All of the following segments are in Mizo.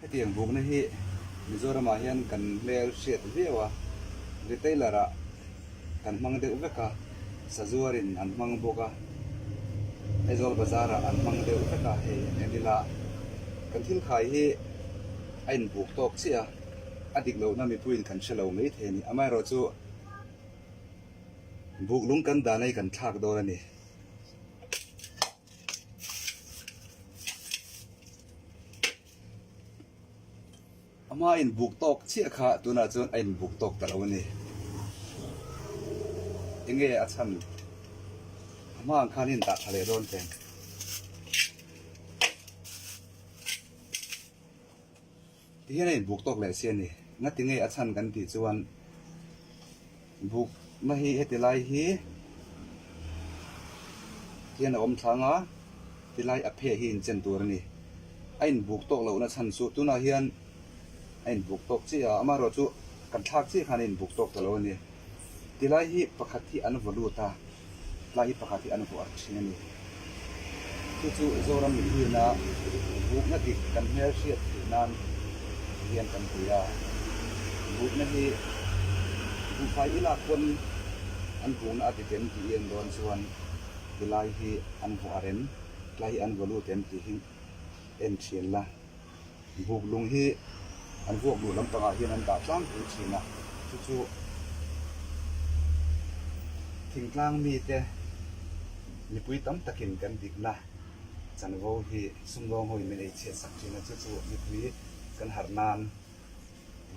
Hetiang bukna hi Mizoramah hian kan hmel hriat viau a, retailer ah kan hmang deuh vek a, sazuarin an hmang bawk a, Aizawl bazar ah an hmang deuh vek a, hei en ila kan thil khai hi a inbuk tawk chiah a, a dik lohna mipuiin kan hre lo mai thei a ni. Amaherawhchu buk lung kan dahna hi kan thlak dawn a ni. A hma inbuk tawk chiah kha tunah chuan a inbuk tawk ta lo a ni. Enge a chhan? A hma ang khan in dah tha leh dawn teng. Ti hian a inbuk tawk leh si a ni. Ngati nge a chhan kan tih chuan bukna hi heti lai hi hian a awm thlang a, ti lai a phe hi inchen tur a ni. A inbuk tawk lohna chhan chu tunah hian a inbuk tawk chiah a, amaherawhchu kan thlak chiah khan a inbuk tawk ta lo a ni. Ti lai hi pakhat hi an vaw lut a. Tlai hi pakhat hi an vuah thin a ni. Chu chu Zoram mipuiina bukna dik kan hmel hriat theih nan hian kan pui a. Bukna hi buhfai i lak pawn an bukna a dik em tih i en dawn chuan tilai hi an vuah rem, tlai hi an vaw lut em tih hi en thin la. Buk lung hi an vuak duh lampangah hian an dah tlangpui thin a, chu chu thingtlang mite mipui tam takin kan dikna chanvo hi sumdawng hoin min ei chhiat sak thin a, chu chu mipui kan harh nan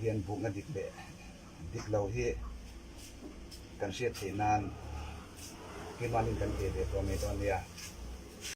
hian bukna dik leh dik lo hi kan hriat theih nan keimahni kan pe ve tawh mai dawn nia.